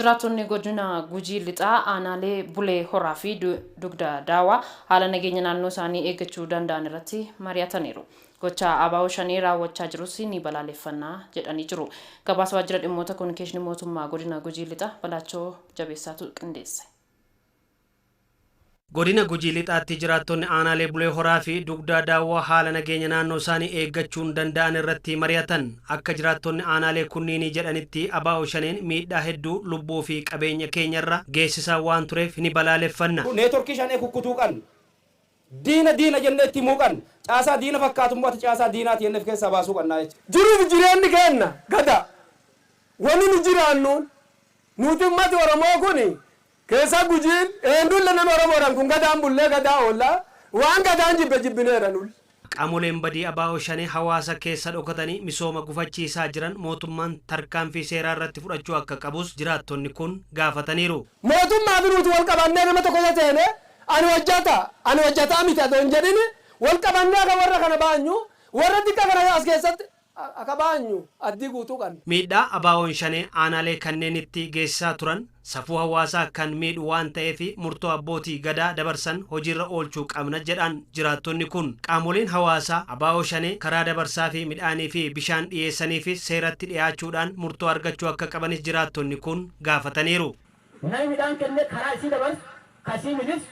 Jiraattonni godina Gujii Lixaa aanaalee Bulee Horaa fi Dugda Daawaa haala nageenya naannoo isaanii eeggachuu danda'an irratti mari'ataniiru. Gochaa ABO Shanee raawwachaa jirus ni balaaleffanna jedhanii jiru. Gabaasa Waajjira Dhimmoota Kominikeeshinii Mootummaa Godina Gujii Lixaa Balaachoo Jabeessaatu qindeesse. Godina Gujii Lixaatti jiraattonni aanaalee Bulee Horaa fi Dugdaa Daawwaa haala nageenya naannoo isaanii eeggachuun danda'an irratti mari'atan. Akka jiraattonni aanaalee kunniinii jedhanitti ABO Shaneen miidhaa hedduu lubbuu fi qabeenya keenyarra geessisaa waan tureef ni balaaleffanna. Neetworkii Shanee kukkutuu qabna. Diina diina jennee itti himuu qabna. Caasaa diina fakkaatu immoo ati caasaa diinaati jennee of keessaa baasuu qabna jechuudha. Jiruuf jireenni keenna Gadaa. Woni nu jiraannuun nuuti ummati Oromoo kuni keessa Gujiin eendulle nami Oromoodhaan kun Gadaan bullee Gadaa oollaa waan Gadaan jibbe jibbineera nulle. Qaamoleen badii ABO Shanee hawaasa keessa dhokatanii misooma gufachiisaa jiran mootummaan tarkaanfii seeraa irratti fudhachuu akka qabus jiraattonni kun gaafataniiru. Mootummaa fi nuuti wol qabannee nama tokko teteene ani hojjata ani hojjataa miti adoo hin jedhini wol qabannee akka worra kana baanyu worra diqqa kana as keessatti Aka baanyu addii guutuu qanna. Miidhaa ABOn Shanee aanaalee kanneenitti geessisaa turan safuu hawaasaa kan miidhu waan ta'eef murtoo abbootii Gadaa dabarsan hojiirra oolchuu qabna jedhaan jiraattonni kun. Qaamoleen hawaasaa ABO Shanee karaa dabarsaafi midhaaniifi bishaan dhiyeessaniifis seeratti dhiyaachuudhaan murtoo argachuu akka qabanis jiraattonni kun gaafataniiru. Nami midhaan kennee karaa isii dabarsu, ka isii midhisu,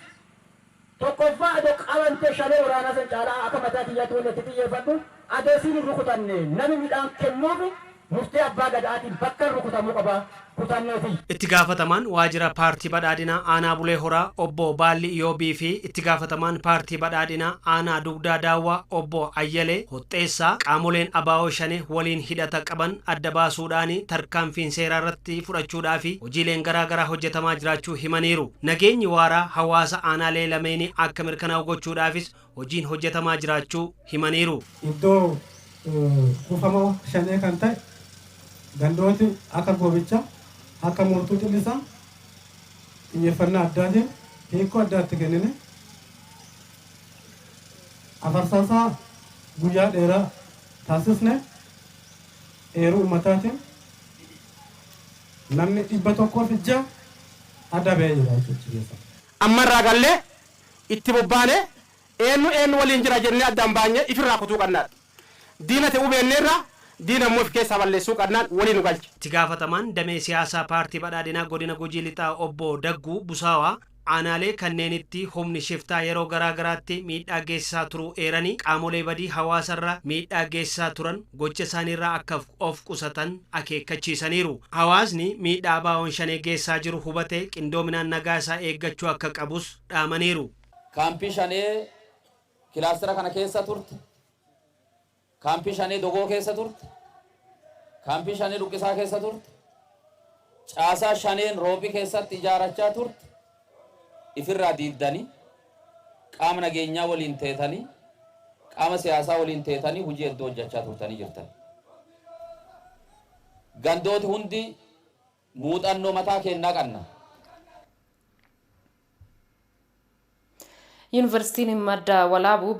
Tokkoffaa adoo qabamtee shanee waraanaa san caalaa akka mataa kiyyaatti wanni itti xiyyeeffadhu adoo isiin hin rukutanne nami midhaan kennuufi murtee abbaa gada'aatiin bakkan rukutamuu qaba kutannoo tiyya. Itti gaafatamaan Waajjira Paartii Badhaadhinaa Aanaa Bulee Horaa Obbo Baalli Iyoobii fi Itti gaafatamaan Paartii Badhaadhinaa Aanaa Dugdaa Daawwaa Obbo Ayyalee Hoxxeessaa qaamoleen ABO Shanee waliin hidhata qaban adda baasuudhaani tarkaanfiin seeraa irratti fudhachuudhaafi hojiileen garaa garaa hojjetamaa jiraachuu himaniiru. Nageenyi waaraa hawaasa aanaalee lameenii akka mirkanaa'u gochuudhaafis hojiin hojjetamaa jiraachuu himaniiru. Iddoo kuufama Shanee kan ta'e gandooti akka Goobicha, akka Murtuu Cillisaa xiyyeeffannaa addaatiin hiikkoo addaa itti kennine afarsaasaa guyyaa dheeraa taasisne eeruu ummataatiin namni 106 adda ba'ee jira jechuudha achi keessaa. Amma irraa gallee itti bobbaanee eennu eennu waliin jira jennee addaan baanyee ifirraa kutuu qannaadha. Diina te'uu beenneerra, diina immoo if keessaa balleessuu qannaan woli nu galche. Itti gaafatamaan damee siyaasaa Paartii Badhaadhinaa Godina Gujii Lixaa Obbo Dagguu Busaawaa aanaalee kanneenitti humni shiftaa yeroo garaa garaatti miidhaa geessisaa turuu eeranii, qaamolee badii hawaasarra miidhaa geessisaa turan gocha isaaniirraa akka of qusatan akeekkachiisaniiru. Hawaasni miidhaa ABOn Shanee geessisaa jiru hubatee qindoominaan nagaa isaa eeggachuu akka qabus dhaamaniiru. Kaampii Shanee kilaastera kana keessa turte, Kaampii Shanee Dogoo keessa turte, Kaampii Shanee Luqqisaa keessa turte, caasaa Shaneen Roophii keessatti ijaarachaa turte ifirraa diiddanii, qaama nageenyaa waliin teetanii, qaama siyaasaa waliin teetanii hujii hedduu hojjachaa turtanii jirtan. Gandooti hundi muuxannoo mataa keennaa qanna. Yuunivarsiitiin Madda Walaabuu.